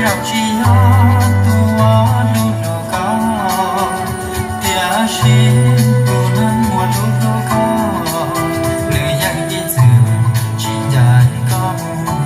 Tsis yog tus uas hlub hlub koj, tiam sis tus neeg uas hlub hlub koj, nws yeej ib txwm tsis ncaim koj mus.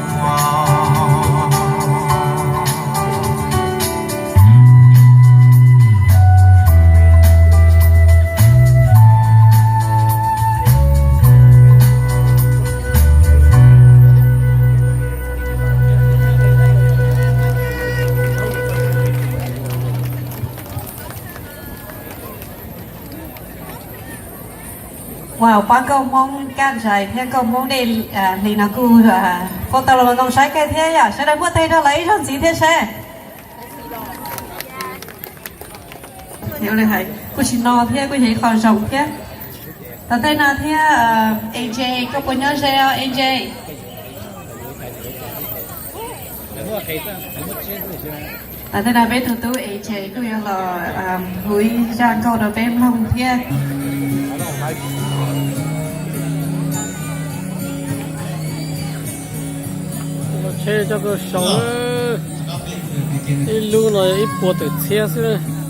Wow, pab nkauj Hmoob kaj ntsais thiab nkauj Hmoob dej hli no kuj pub tau los ntoo saib kawg thiab yom. Sawv daws muab tes rau lawv ib zaug ntxiv thiab seb. Kuj tsis no thiab kuj yog ib qho zoo thiab. Tom tej no thiab, A J, koj puas nyob ze os A J? Tom tej no peb tus tub A J kuj yuav los hu ib zaj nkauj rau peb mloog thiab. Tsheb coj tuaj sau, ib lub no yog ib puas tawm txhiab xwb.